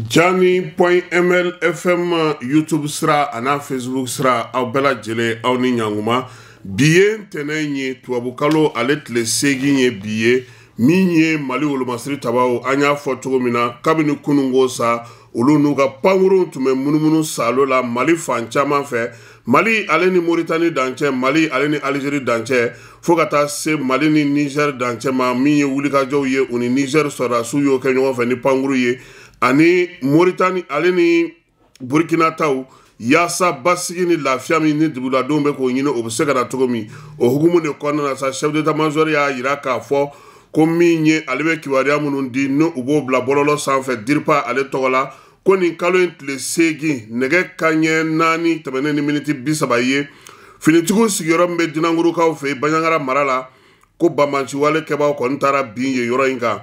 Jani.ml FM YouTube sira a n'a Facebook sira, aw bɛɛ lajɛlen, aw ni ɲankuma. Bi ye ntɛnɛn ye, tubabukalo ale tile 8 ye bi ye. Min ye Mali wolomasiri tabaw, an y'a fɔ cogo min na kabini kununko sa, olu n'u ka pankurunw tun bɛ munumunu salo la Mali fan caman fɛ. Mali ale ni Moritani dancɛ, Mali ale ni Alizeri dancɛ, fo ka taa se Mali ni Niger dancɛ ma. Min ye wulikajɔw ye, u ni Niger sɔrɔdasiw y'o kɛ ɲɔgɔn fɛ ni pankuru ye, ani Moritani ale ni Burkina taw, yaasa basigi ni lafiya min ni duguladenw bɛ k'o ɲini, o bɛ se ka na cogo min. O hukumu de kɔnɔna na sa, chef d'état-major y'a jira k'a fɔ ko min ye ale bɛ kibaruya minnu di, ni u b'o bila bɔlɔlɔ sanfɛ DIRPA ale tɔgɔ la, ko nin kalo in tile 8 nɛgɛ kanɲɛ 4 tɛmɛnen ni miniti 30 ye, finitigiw sigiyɔrɔ min bɛ Dinangurukaw fɛ yen Banjagara mara la, ko banbaanciwale kɛbaaw kɔni taara bin yen yɔrɔ in kan.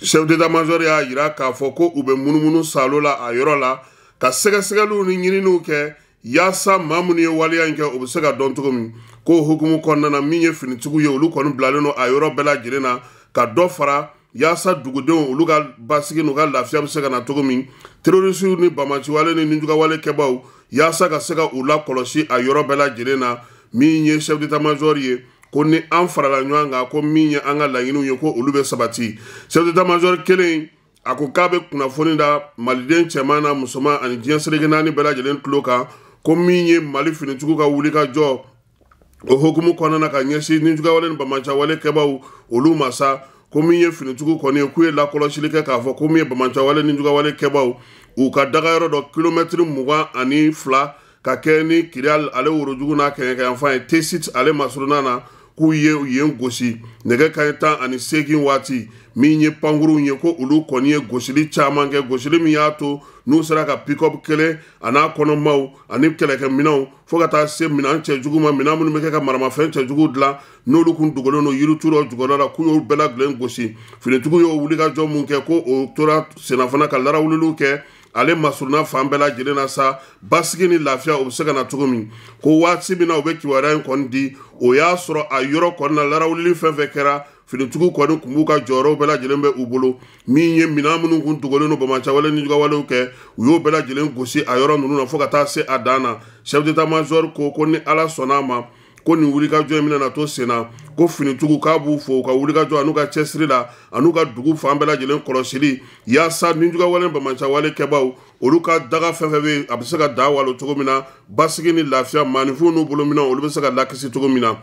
Chef d'état-major y'a jira k'a fɔ ko u bɛ munumunu salo la a yɔrɔ la ka sɛgɛsɛgɛliw ni ɲininiw kɛ, yaasa maa minnu ye waleya in kɛ, o bɛ se ka dɔn cogo min. K'o hukumu kɔnɔna na, min ye finitigiw ye, olu kɔni bilalen don a yɔrɔ bɛɛ lajɛlen na ka dɔ fara, yaasa dugudenw olu ka basigi n'u ka lafiya bɛ se ka na cogo min. Terrorisiw ni banbaanciwale ni nijugawale kɛbaaw, yaasa ka se ka u lakɔlɔsi a yɔrɔ bɛɛ lajɛlen na. Min ye chef d'état-major ye, ko ni an farala ɲɔgɔn kan, ko min ye an ka laɲiniw ye, ko olu bɛ sabati. Chef d'état-major kelen a ko k'a bɛ kunnafoni da maliden cɛman na musoman ani diɲɛ seleke 4 bɛɛ lajɛlen tulo kan, ko min ye Mali finitigiw ka wulikajɔ o hukumu kɔnɔna na ka ɲɛsin nijugawale ni banbaanciwale kɛbaaw olu ma sa, ko min ye finitigiw kɔni ye, k'u ye lakɔlɔsili kɛ k'a fɔ ko min ye banbaanciwale ni nijugawale kɛbaaw, u ka dagayɔrɔ dɔ kilomɛtiri 22 ka kɛ ni Kidal ale worojugu n'a kɛɲɛkɛyanfan ye, Tesit ale masurunna na, k'u ye yen gosi nɛgɛ kanɲɛ 18 waati. Min ye pankurunw ye, ko olu kɔni ye gosili caman kɛ, gosili min y'a to n'u sera ka pick-up kelen a n'a kɔnɔmaw ani kɛlɛkɛminɛnw, fo ka taa se minɛn cɛjugu ma, minɛn minnu bɛ kɛ ka maramafɛn cɛjugu dilan, n'olu kun dogolen don yirituru dɔ jukɔrɔ la, k'u y'o bɛɛ lajɛlen gosi. Finitigiw y'o wulikajɔ mun kɛ, ko o tora senna fana ka larawuliliw kɛ ale masurunna fan bɛɛ lajɛlen na sa, basigi ni lafiya o bɛ se ka na cogo min. Ko waati min na u bɛ kibaruya in kɔni di, o y'a sɔrɔ a yɔrɔ kɔni na larawulili fɛn fɛn kɛra, finitigiw kɔni kun b'u ka jɔyɔrɔw bɛɛ lajɛlen bɛ u bolo. Min ye minɛn minnu kun dogolen don banbaanciwale ni jugawalew kɛ, u y'o bɛɛ lajɛlen gosi a yɔrɔ ninnu na fo ka taa se a dan na. Chef d'état-major ko ni Ala sɔnna a ma, ko nin wulikajɔ in bɛna na to sen na, ko finitigiw k'a b'u fo u ka wulikajɔ an'u ka cɛsiri la, an'u ka dugu fan bɛɛ lajɛlen kɔlɔsili, yaasa nijugawale banbaanciwale kɛbaaw olu ka daga fɛn fɛn bɛ yen, a bɛ se ka da walo cogo min na, basigi ni lafiya maaninfinw n'u bolominɛnw olu bɛ se ka lakisi cogo min na.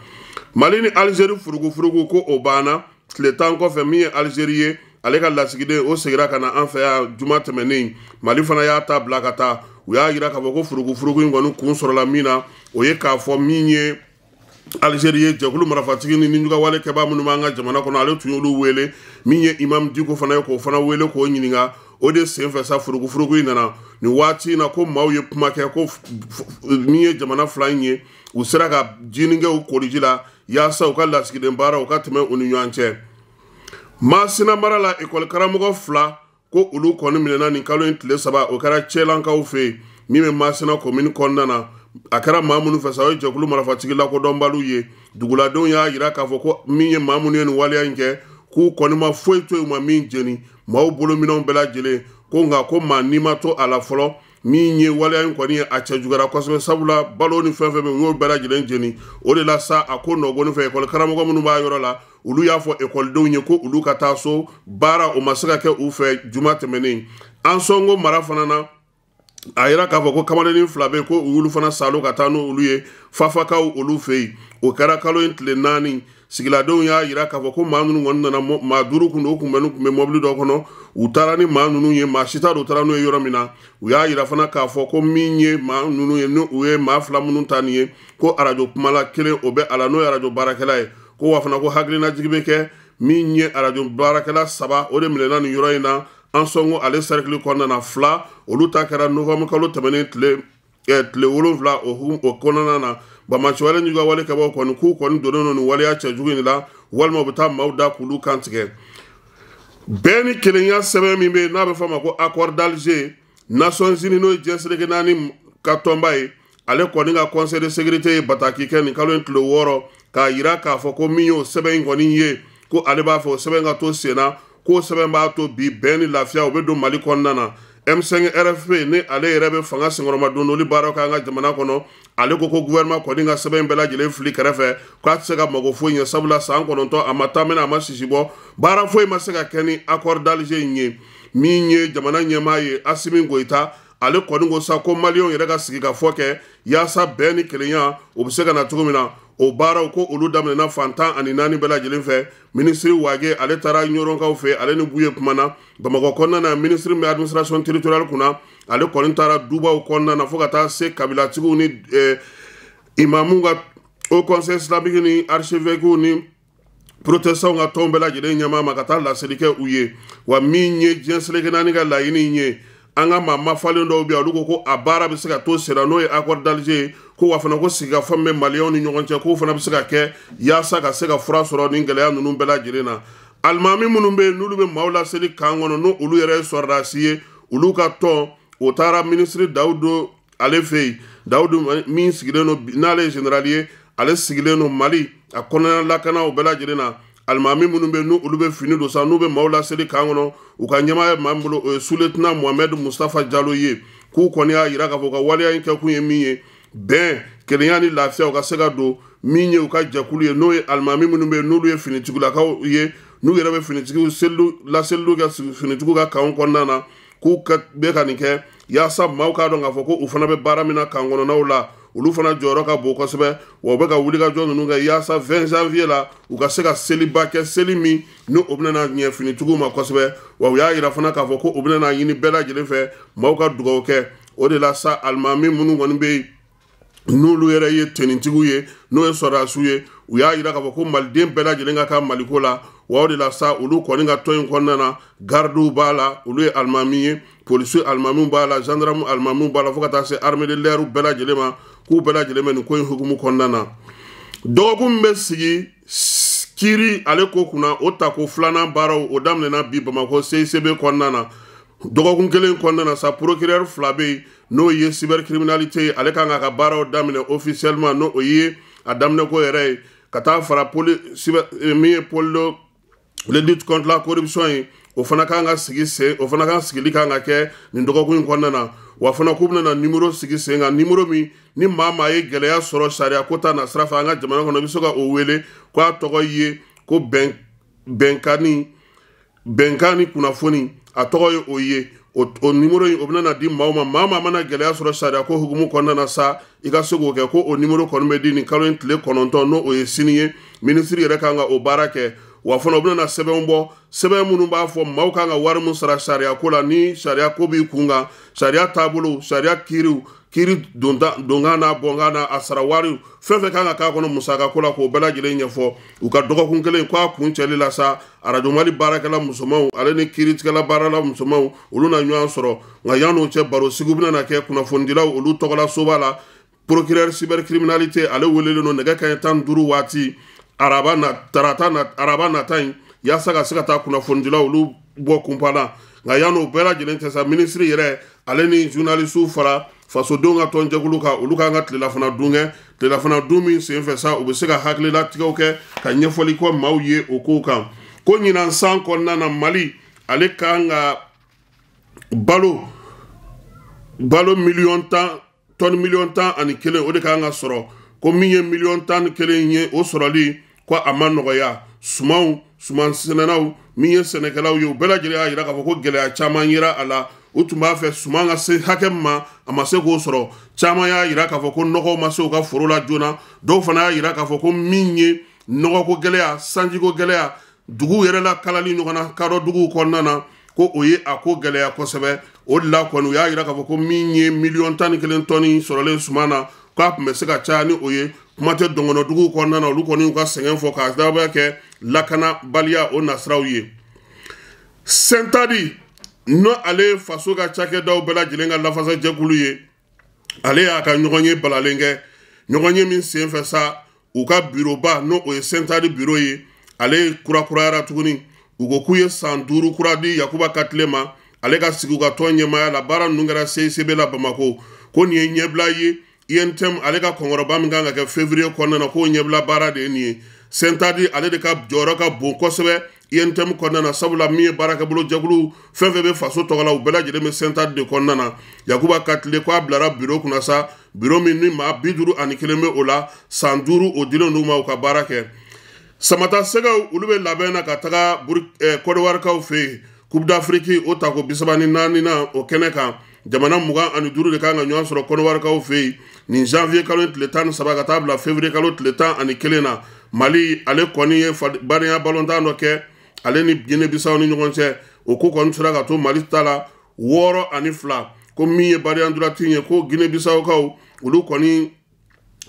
Mali ni Alizeri furugufurugu, ko o banna tile 10 kɔfɛ. Min ye Alizeri ye, ale ka lasigiden o seginna ka na an fɛ yan juma tɛmɛnen. Mali fana y'a ta bila ka taa. U y'a jira k'a fɔ ko furugufurugu in kɔni kun sɔrɔla min na, o ye k'a fɔ min ye Alizeri ye, jɛkulu marafatigi ni nijugawale kɛbaa minnu b'an ka jamana kɔnɔ, ale tun y'olu wele. Min ye Imam Diko fana ye, k'o fana wele k'o ɲininka. O de senfɛ sa furugufurugu in nana nin waati in na, ko maaw ye kuma kɛ, ko min ye jamana fila in ye, u sera ka jinin kɛ u koliji la, yaasa u ka lasigiden baara u ka tɛmɛ u ni ɲɔgɔn cɛ. Masina mara la, ekɔli karamɔgɔ 2 ko olu kɔni minɛna nin kalo in tile 3, o kɛra Cɛlankaw fɛ yen, min bɛ Masina komini kɔnɔna na. A kɛra maa minnu fɛ sa, o ye jɛkulu marafatigi lakodɔnbaliw ye. Duguladenw y'a jira k'a fɔ ko min ye maa minnu ye nin waleya in kɛ, k'u kɔni ma foyi to yen u ma min jeni, maaw bolominɛnw bɛɛ lajɛlen, ko nka ko maa ni ma to a la fɔlɔ. Min ye waleya in kɔni ye, a cɛjuguyara kosɛbɛ, sabula balo ni fɛn fɛn bɛ yen, u y'o bɛɛ lajɛlen jeni. O de la sa, a ko nɔgɔni fɛ, ekɔli karamɔgɔ minnu b'a yɔrɔ la, olu y'a fɔ ekɔlidenw ye ko olu ka taa so, baara o ma se ka kɛ u fɛ juma tɛmɛnen. Ansɔngo mara fana na, a yira k'a fɔ ko kamalennin 2 bɛ yen, ko olu fana salo ka taa n'olu ye Fafakaw olu fɛ yen. O kɛra kalo in tile 4. Sigiladenw y'a yira k'a fɔ ko maa ninnu kɔni nana, maa 5 kun don, u kun bɛ n'u kun bɛ mɔbili dɔ kɔnɔ, u taara ni maa ninnu ye, maa si t'a dɔn u taara n'u ye yɔrɔ min na. U y'a yira fana k'a fɔ ko min ye maa ninnu ye, n'u ye maa 2 minnu ta nin ye, ko arajo kumala kelen o bɛ a la, n'o ye arajo baarakɛla ye, ko wa fana ko hakilinajigi bɛ kɛ min ye arajo baarakɛla 3, o de minɛna nin yɔrɔ in na Ansɔngo ale sɛrikili kɔnɔna na. 2 olu ta kɛra novembre kalo tɛmɛnen tile 7 o kɔnɔna na. Banbaanciwale ni jugawale kɛbaaw kɔni k'u kɔni donnen don nin waleya cɛjugu in de la, walima u bɛ taa maaw da k'olu kan tigɛ. Bɛn ni kelenya sɛbɛn min bɛ yen n'a bɛ fɔ a ma ko accord d'Alger, Nations Unies n'o ye diɲɛ seleke 4 ka tɔnba ye, ale kɔni ka conseil de sécurité ye bataki kɛ nin kalo in tile 6, k'a yira k'a fɔ ko min y'o sɛbɛn in kɔni ye, ko ale b'a fɛ o sɛbɛn ka to sen na, k'o sɛbɛn b'a to bi bɛn ni lafiya o bɛ don Mali kɔnɔna na. M5 RFP ni ale yɛrɛ bɛ fanga senkɔrɔma dondoli baaraw kɛ an ka jamana kɔnɔ, ale ko ko gouvernement kɔni ka sɛbɛn bɛɛ lajɛlen fili kɛrɛfɛ, k'a tɛ se ka mago foyi ɲɛ, sabula san 9 a ma taa mɛnɛ, a ma sisi bɔ, baara foyi ma se ka kɛ ni accord d'Alger in ye. Min ye jamana ɲɛmaa ye Assimi Goïta, ale kɔni ko sa ko maliyɛnw yɛrɛ ka sigi ka fɔ kɛ yaasa bɛn ni kelenya o bɛ se ka na cogo min na. O baaraw ko olu daminɛna fan 14 bɛɛ lajɛlen fɛ. Minisiri Wage ale taara Ɲɔrɔnkaw fɛ, ale ni Buye kumana. Bamakɔ kɔnɔna na, minisiri min bɛ administration territoriale kunna, ale kɔni taara dubaw kɔnɔna na fo ka taa se kabilatigiw ni imamuw ka haut conseil islamique ni archevêque ni protestants ka tɔnw bɛɛ lajɛlen ɲɛmaa ma ka taa laseli kɛ u ye. Wa min ye diɲɛ seleke naani ka laɲini ye, an ka maa mafalen dɔw bɛ yen, olu ko ko a baara bɛ se ka to senna, n'o ye accord d'Alger ye, ko wa fana ko sigikafɔ min bɛ maliyɛnw ni ɲɔgɔn cɛ, k'o fana bɛ se ka kɛ yaasa ka se ka fura sɔrɔ nin gɛlɛya ninnu bɛɛ lajɛlen na. Alimami minnu bɛ yen n'olu bɛ maaw laseli kan kɔnɔ, n'o olu yɛrɛ ye sɔrɔdasi ye, olu ka tɔn o taara minisiri Dawudu ale fɛ yen. Dawudu min sigilen don, n'ale ye général ye, ale sigilen don Mali a kɔnɔna lakanaw bɛɛ lajɛlen na. Alimami minnu bɛ n'u olu bɛ fini don sa, n'u bɛ maaw laseli kan kɔnɔ, u ka ɲɛmaa ye maa min bolo, o ye sous-lieutenant Mohamed Mustafa Jalo ye. K'u kɔni y'a jira k'a fɔ u ka waleya in kɛkun ye min ye, bɛn, kelenya ni lafiya u ka se ka don. Min ye u ka jɛkulu ye, n'o ye alimami minnu bɛ yen n'olu ye finitigilakaw ye, n'u yɛrɛ bɛ finitigiw laseliw kɛ finitigiw ka kanw kɔnɔna na, k'u bɛ ka nin kɛ yaasa maaw k'a dɔn k'a fɔ ko u fana bɛ baara min na kan kɔnɔnaw la, olu fana jɔyɔrɔ ka bon kosɛbɛ. Wa u bɛ ka wulikajɔ ninnu kɛ yaasa 20 janvier la u ka se ka seliba kɛ, seli min ni o bɛna ɲɛ finitigiw ma kosɛbɛ. Wa u y'a jira fana k'a fɔ ko u bɛna ɲini bɛɛ lajɛlen fɛ maaw ka dugawu kɛ. O de la sa alimami minnu kɔni bɛ yen n'olu yɛrɛ ye tenitigiw ye, n'o ye sɔrɔdasiw ye, u y'a jira k'a fɔ ko maliden bɛɛ lajɛlen ka kan maliko la. Wa o de la sa olu kɔni ka tɔn in kɔnɔna na, gardiw b'a la, olu ye alimami ye, polisiw alimamiw b'a la, gendarme alimamiw b'a la, fo ka taa se armée de l'air bɛɛ lajɛlen ma, k'u bɛɛ lajɛlen bɛ nin ko in hukumu kɔnɔna na. Dɔgɔkun min bɛ sigi kiiri ale ko kunna, o tako filanan baaraw o daminɛna bi Bamakɔ CICB kɔnɔna na. Dɔgɔkun kelen kɔnɔna na sa, procureur 2 bɛ yen, n'o ye cybercriminalité ye, ale kan k'a ka baaraw daminɛ officiellement, n'o o ye a daminɛ ko yɛrɛ ye, ka taa fara min ye pôle de lutte contre la corruption ye, o fana kan ka sigi sen, o fana kan sigili kan ka kɛ nin dɔgɔkun in kɔnɔna na. Wa fana k'u bɛna numéro sigi sen kan, numéro min ni maa ye gɛlɛya sɔrɔ sariya ko ta na sira fɛ an ka jamana kɔnɔ, i bɛ se ka o wele k'a tɔgɔ ye ko bɛnkan ni kunnafoni, a tɔgɔ ye o ye. O numéro in o bɛna di maaw ma, maa mana gɛlɛya sɔrɔ sariya ko hukumu kɔnɔna na sa, i ka se k'o kɛ. Ko o numéro kɔni bɛ di nin kalo in tile 9, n'o o ye sini ye. Minisiri yɛrɛ kan ka o baara kɛ. Wa fana u bɛna sɛbɛnw bɔ, sɛbɛn minnu b'a fɔ maaw kan ka wari min sara sariya ko la, ni sariya ko b'i kun kan, sariya taabolo, sariya kiiriw, kiiri donkan n'a bɔnkan n'a a sara wari, fɛn fɛn kan ka k'a kɔnɔ musaka ko la, k'o bɛɛ lajɛlen ɲɛfɔ. U ka dɔgɔkun kelen k'a kun cɛli la sa, arajo Mali baarakɛla musomanw ale ni kiiritigɛla baarala musomanw olu na ɲɔgɔn sɔrɔ. Nka yan'o cɛ, baro sigiw bɛna kɛ kunnafonidilaw olu tɔgɔla soba la. Procureur cybercriminalité ale welelen don nɛgɛ kanɲɛ 15 waati araba na, tarata na, araba nata in, yaasa ka se ka taa kunnafonidilaw olu bɔ kunpa la. Nka yan'o bɛɛ lajɛlen cɛ sa, minisiri yɛrɛ ale ni journalisiw fara fasodenw ka tɔnjɛkulu kan, olu kan ka tilelafana dun kɛ. Tilelafana dun min senfɛ sa, u bɛ se ka hakililatigɛw kɛ ka ɲɛfɔli kɛ maaw ye o kow kan. Ko ɲinan san kɔnɔna na, Mali ale kan ka balo miliyɔn 10, tɔni miliyɔn 11, o de kan ka sɔrɔ. Ko min ye miliyɔn 11 ye, o sɔrɔli ko a ma nɔgɔya. Sumanw, suman sɛnɛnaw, min ye sɛnɛkɛlaw ye, u bɛɛ lajɛlen y'a jira k'a fɔ ko gɛlɛya caman yera a la. U tun b'a fɛ suman ka se hakɛ min ma, a ma se k'o sɔrɔ. Caman y'a jira k'a fɔ ko nɔgɔw ma se u ka foro la joona. Dɔw fana y'a jira k'a fɔ ko min ye nɔgɔko gɛlɛya, sanjiko gɛlɛya, dugu yɛrɛ la kalali ɲɔgɔn na kadɔ duguw kɔnɔna na, ko o ye a ko gɛlɛya kosɛbɛ. O de la kɔni u y'a jira k'a fɔ ko min ye miliyɔn 11 tɔni sɔrɔlen suman na, k'a tun bɛ se ka caya ni o ye. Kuma tɛ dɔngɔnɔduguw kɔnɔna na, olu kɔni y'u ka sɛgɛn fɔ k'a sababuya kɛ lakanabaliya o nasiraw ye. Sentadi, n'o ale ye faso ka cakɛdaw bɛɛ lajɛlen ka lafasajɛkulu ye, ale y'a ka ɲɔgɔn ye balalen kɛ. Ɲɔgɔn ye min senfɛ sa, u ka biroba, n'o o ye Sentadi biro ye, ale kurakurayara tuguni. U ko k'u ye san 5 kura di Yakuba Katile ma, ale ka sigi u ka tɔn ɲɛmaaya la. Baara ninnu kɛra CICB la Bamakɔ. Ko nin ye ɲɛbila ye UNTM ale ka kɔnkɔrɔba min kan ka kɛ février kɔnɔna na, k'o ɲɛbila baara de ye nin ye. Sentadi ale de ka jɔyɔrɔ ka bon kosɛbɛ UNTM kɔnɔna na, sabula min ye baarakɛbolo jɛkulu fɛn fɛn bɛ faso tɔgɔ la, u bɛɛ lajɛlen bɛ CNTA de kɔnɔna na. Yakuba Katile ko a bilara biro kunna sa, biro min ni maa 51 bɛ o la, san 5 o dilen d'u ma u ka baara kɛ. Samata Sɛgɛw olu bɛ labɛn na ka taga Kɔdiwarikaw fɛ yen, Coupe d'Afrique o tako 34 na o kɛnɛ kan. Jamana 25 de kan ka ɲɔgɔn sɔrɔ Kɔdiwarikaw fɛ yen nin janvier kalo tile 13 ka taa bila février kalo tile 11 na. Mali ale kɔni ye badenya balontan dɔ kɛ ale ni Guinée Bissau ni ɲɔgɔn cɛ, o ko kɔni sera ka to Mali ta la 6-2. Ko min ye badenya ntolati ye, ko Guinée Bissaukaw olu kɔni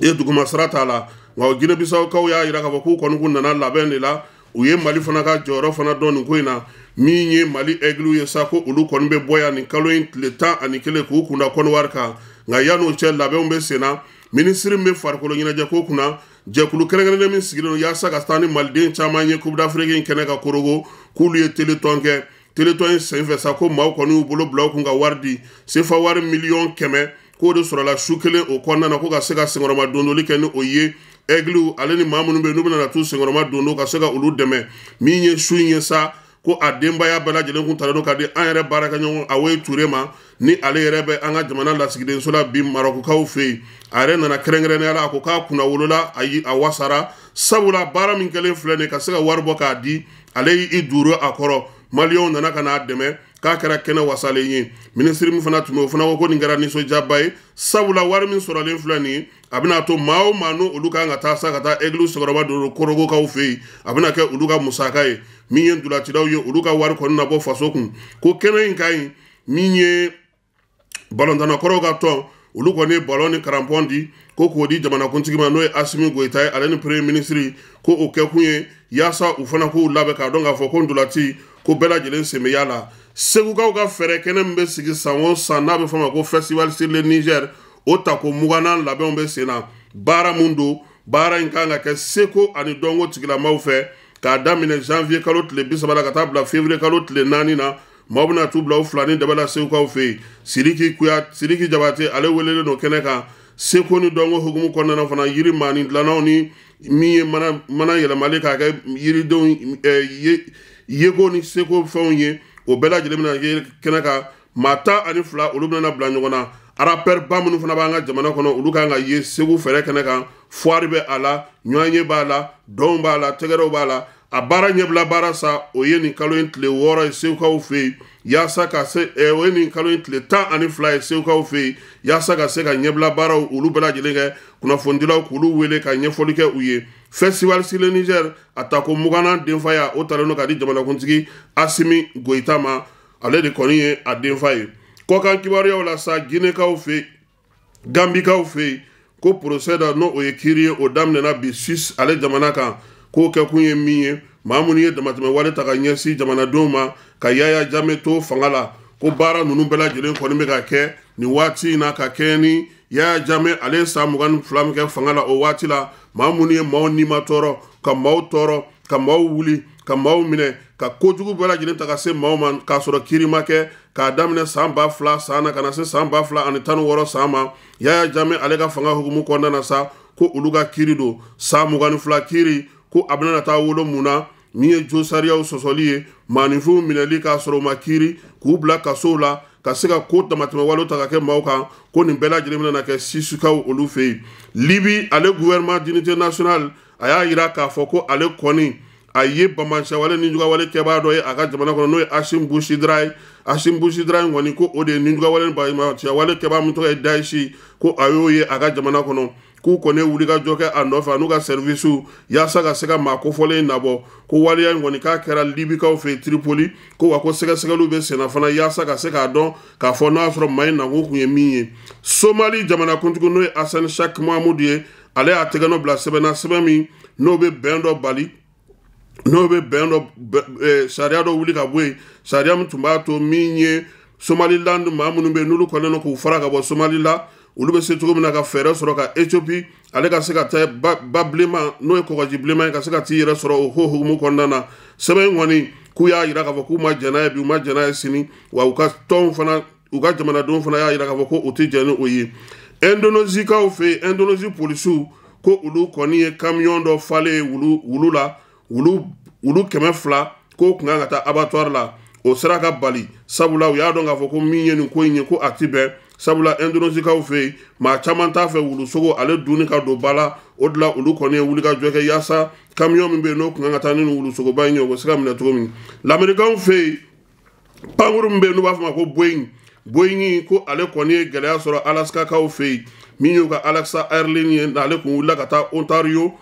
ye duguma sira t'a la, nka Guinée Bissaukaw y'a jira k'a fɔ k'u kɔni kun nana labɛn de la, u ye Mali fana ka jɔyɔrɔ fana dɔn nin ko in na. Min ye Mali Aigles ye sa, ko olu kɔni bɛ bɔ yan nin kalo in tile 11 k'u kunda Kɔdiwari kan. Nka yan'o cɛ labɛnw bɛ sen na. Minisiri min bɛ farikolo ɲɛnajɛ ko kunna, jɛkulu kɛrɛnkɛrɛnnen min sigilen don yaasa ka taa ni maliden caman ye Coupe d'Afrique in kɛnɛ kan Korogo, k'olu ye téléthon kɛ. Téléthon in senfɛ sa, ko maaw kɔni y'u bolo bila u kun ka wari di, sefa wari 100 000 000 k'o de sɔrɔla su kelen o kɔnɔna na, ko ka se ka senkɔrɔma dondoli kɛ ni o ye. Aigles ale ni maa minnu bɛ yen n'u bɛna t'u senkɔrɔma dondo ka se ka olu dɛmɛ. Min ye su in ye sa, ko a denbaya bɛɛ lajɛlen kun talen don ka di an yɛrɛ baarakɛɲɔgɔn Awoye Ture ma, ni ale yɛrɛ bɛ an ka jamana lasigidenso la bi Marɔkukaw fɛ yen. A yɛrɛ nana kɛrɛnkɛrɛnnenya la, a ko k'a kunna wolola, ayi a wasara, sabula baara min kɛlen filɛ nin ka se ka wari bɔ k'a di, ale y'i duuru a kɔrɔ. Maliyɛnw nana ka n'a dɛmɛ, k'a kɛra kɛnɛ wasalen ye. Minisiri min fana tun bɛ o fana ko ko nin kɛra nisɔndiyaba ye, sabula wari min sɔrɔlen filɛ nin ye, a bɛna to maa o maa n'o olu kan ka taa sa ka taa Aigles sɛgɛrɛba don Korogokaw fɛ yen, a bɛna kɛ olu ka musaka ye. Min ye ntolacilaw ye, olu ka wari kɔni na bɔ faso kun. Ko kɛnɛ in ka ɲi, min ye balontanna kɔrɔw ka tɔn, olu kɔni ye balon ni karanpɔn di, ko k'o di jamanakuntigi ma, n'o ye Asimi Goyita ye, ale ni premier ministre, ko o kɛkun ye yaasa u fana k'u labɛn k'a dɔn k'a fɔ ko ntolaci ko bɛɛ lajɛlen sen bɛ y'a la. Segukaw ka fɛɛrɛ kɛnɛ min bɛ sigi san o san n'a bɛ fɔ a ma ko festival sur le Niger, o tako 20nan labɛnw bɛ sen na. Baara mun don, baara in kan ka kɛ seko ani dɔnko tigilamaw fɛ k'a daminɛ janvier kalo tile 30 la ka taa bila février kalo tile 4 na. Maaw bɛna t'u bila u fila ni dɛbɛ la Segukaw fɛ yen. Sidiki Kuya, Sidiki Jabate ale welelen don kɛnɛ kan. Seko ni dɔnko hukumu kɔnɔna na fana, yiri maani dilannaw ni min ye mana yɛlɛmali k'a kɛ yiridenw yeko ni seko fɛnw ye, o bɛɛ lajɛlen bɛna ye kɛnɛ kan. Maa 12 olu bɛna bila ɲɔgɔn na. Rappeur ba minnu fana b'an ka jamana kɔnɔ, olu kan ka ye Segu fɛɛrɛ kɛnɛ kan. Foire bɛ a la, ɲɔgɔnye b'a la, dɔnw b'a la, tɛgɛrɛw b'a la. A baara ɲɛbila baara sa, o ye nin kalo in tile 6 ye Segukaw fɛ yen, yaasa ka se o ye nin kalo in tile 12 ye Segukaw fɛ yen, yaasa ka se ka ɲɛbila baaraw olu bɛɛ lajɛlen kɛ. Kunnafonidilaw k'olu wele ka ɲɛfɔli kɛ u ye. Festival sur le Niger a tako 20nan denfaya, o talen don ka di jamanakuntigi Asimi Goyita ma, ale de kɔni ye a denfa ye. Kɔkan kibaruyaw la sa, Guinekaw fɛ yen, Gambikaw fɛ yen, ko procès dɔ n'o ye kiiri ye, o daminɛna bi Suisse ale jamana kan. K'o kɛkun ye min ye, maa minnu ye damatɛmɛ wale ta ka ɲɛsin jamanadenw ma ka Yaya Jame to fanga la, ko baara ninnu bɛɛ lajɛlen kɔni bɛ ka kɛ nin waati in na ka kɛɲɛ ni Yaya Jame ale ye san 22 min kɛ fanga la o waati la. Maa minnu ye maaw nima tɔɔrɔ, ka maaw tɔɔrɔ, ka maaw wuli, ka maaw minɛ, ka kojugu bɛɛ lajɛlen ta ka se maaw ma k'a sɔrɔ kiiri ma kɛ, k'a daminɛ san 2000 san na ka na se san 2016 san ma, Yaya Jame ale ka fanga hukumu kɔnɔna na sa, ko olu ka kiiri don san 22 kiiri, ko a bɛna taa wolo mun na, min ye jo sariyaw sɔsɔli ye, maaninfinw minɛli k'a sɔrɔ u ma kiiri, k'u bila kasow la, ka se ka ko damatɛmɛ walew ta ka kɛ maaw kan, ko nin bɛɛ lajɛlen bɛna kɛ Sisukaw olu fɛ yen. Libi ale gouvernement d'unité nationale a y'a jira k'a fɔ ko ale kɔni a ye banbaanciwale ni jugawale kɛbaa dɔ ye a ka jamana kɔnɔ, n'o ye Asim Busidra ye. Asim Busidra in kɔni, ko o de ye nijugawale ni banbaanciwale kɛbaa min tɔgɔ ye Daesh, ko a y'o ye a ka jamana kɔnɔ, k'u kɔni ye wulikajɔ kɛ a nɔfɛ a n'u ka service yaasa ka se ka maa kofɔlen in nabɔ. Ko waleya in kɔni k'a kɛra Libikaw fɛ yen Tripoli, ko wa ko sɛgɛsɛgɛliw bɛ senna fana yaasa ka se k'a dɔn k'a fɔ n'a sɔrɔ maa in nakun kun ye min ye. Somali jamanakuntigi n'o ye Hassan Sheikh Mohamud ye, ale y'a tɛgɛnɔ bila sɛbɛn na, sɛbɛn min n'o bɛ bɛn dɔ bali, n'o bɛ bɛn dɔ sariya dɔ wuli ka bɔ yen, sariya min tun b'a to min ye Somaliland maa minnu bɛ yen n'olu kɔnnen don k'u fara ka bɔ Somali la, olu bɛ se cogo min na ka fɛɛrɛ sɔrɔ ka Ethiopie ale ka se ka taa ba bilenman n'o ye kɔgɔji bilenman ye, ka se ka t'i yɛrɛ sɔrɔ o ko hukumu kɔnɔna na. Sɛbɛn in kɔni k'u y'a jira k'a fɔ k'u ma jɛn n'a ye bi, u ma jɛn n'a ye sini, wa u ka tɔnw fana, u ka jamanadenw fana y'a jira k'a fɔ ko u tɛ jɛn ni o ye. Indonésikaw fɛ yen, Indonésie polisiw ko olu kɔni ye camion dɔ falen wulu la, wulu 200 k'o kun kan ka taa abattoir la, o sera ka bali, sabula u y'a dɔn k'a fɔ ko min ye nin ko in ye, ko a ti bɛn, sabula Indonésikaw fɛ yen, maa caman t'a fɛ wulusogo ale dunni ka don ba la. O de la olu kɔni ye wulikajɔ kɛ yaasa camion min bɛ yen n'o kun kan ka taa ni nin wulusogoba in ye, o bɛ se ka minɛ cogo min. Lamerikaw fɛ yen, pankuru min bɛ yen n'u b'a fɔ ma ko Boeing, Boeing ko ale kɔni ye gɛlɛya sɔrɔ Alaskakaw fɛ yen, min y'u ka Alaska Airlines ye, n'ale kun wulila ka taa Ontario,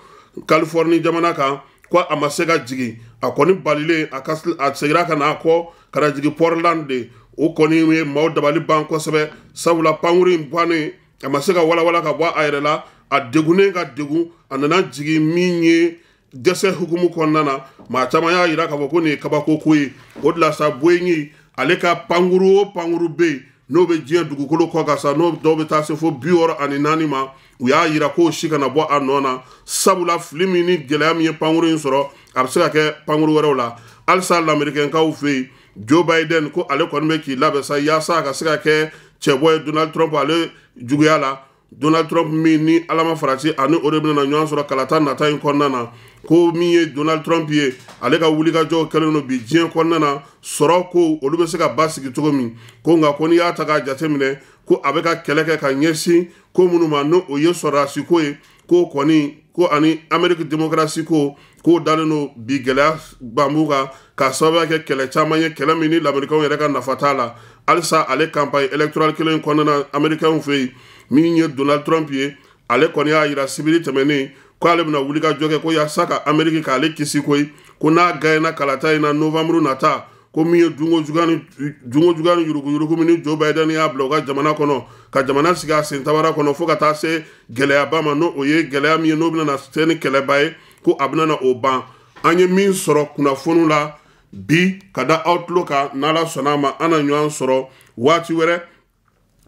Californie jamana kan, ko a ma se ka jigin. A kɔni balilen, a seginna ka na a kɔ ka na jigin Portland de. O kɔni ye maaw dabali ban kosɛbɛ, sabula pankuru in bannen, a ma se ka walawala ka bɔ a yɛrɛ la. A degunnen ka degun, a nana jigin min ye dɛsɛ hukumu kɔnɔna na. Maa caman y'a yira k'a fɔ ko nin ye kabako ko ye. O de la sa, Boeing ale ka pankuru o pankuru bɛ yen n'o bɛ diɲɛ dugukolo kɔ kan sa, n'o dɔw bɛ taa se fo 64 ma, u y'a yira k'o si kana bɔ a nɔ na, sabula fili min ni gɛlɛya min ye pankuru in sɔrɔ, a bɛ se ka kɛ pankuru wɛrɛw la. Halisa lamerikɛnkaw fɛ yen, Joe Biden ko ale kɔni bɛ k'i labɛn sa yaasa a ka se ka kɛ cɛbɔ ye Donald Trump ale juguya la. Donald Trump min ni Ala ma farati, ani o de bɛna ɲɔgɔn sɔrɔ kalata nata in kɔnɔna na. Ko min ye Donald Trump ye, ale ka wulikajɔw kɛlen don bi diɲɛ kɔnɔna na, sɔrɔ ko olu bɛ se ka basigi cogo min ko, nka ko n'i y'a ta k'a jateminɛ, ko a bɛ ka kɛlɛ kɛ ka ɲɛsin ko minnu ma, n'o o ye sɔrɔdasi ko ye, ko kɔni ko ani Amérique démocratie ko k'o dalen don bi gɛlɛya banbu kan, k'a sababuya kɛ kɛlɛ caman ye, kɛlɛ min ni lamerikɛnw yɛrɛ ka nafa t'a la. Halisa ale campagne électorale kelen kɔnɔna na américains fɛ yen, min ye Donald Trump ye, ale kɔni y'a yira sibiri tɛmɛnen ko ale bɛna wuli ka jɔ kɛ ko yaasa ka Amérique k'ale kisi koyi, ko n'a gagnera kalata in na novembre nata, ko min ye dunko juguya ni yuruguyurugu min ni Joe Biden y'a bila u ka jamana kɔnɔ, ka jamana sigi a sen tabara kɔnɔ fo ka taa se gɛlɛyaba ma, n'o o ye gɛlɛya min ye n'o bɛna na se ni kɛlɛba ye, ko a bɛna na o ban. An ye min sɔrɔ kunnafoniw la bi ka da aw tulo kan, n'Ala sɔnna a ma, an na ɲɔgɔn sɔrɔ waati wɛrɛ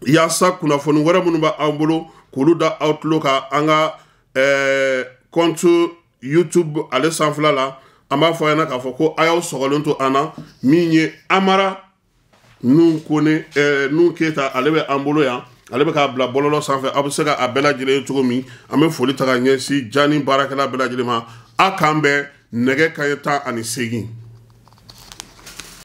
yaasa kunnafoni wɛrɛ minnu b'an bolo k'olu da aw tulo kan an ka compte YouTube ale sanfɛla la. An b'a fɔ a ɲɛna k'a fɔ ko a y'aw sɔgɔlen to an na. Min ye Amara Nun Kone, Nun Keyita, ale bɛ an bolo yan, ale bɛ k'a bila bɔlɔlɔ sanfɛ, aw bɛ se ka a bɛɛ lajɛlen ye cogo min. An bɛ foli ta ka ɲɛsin Jani baarakɛla bɛɛ lajɛlen ma. A k'an bɛn nɛgɛ kanɲɛ 18.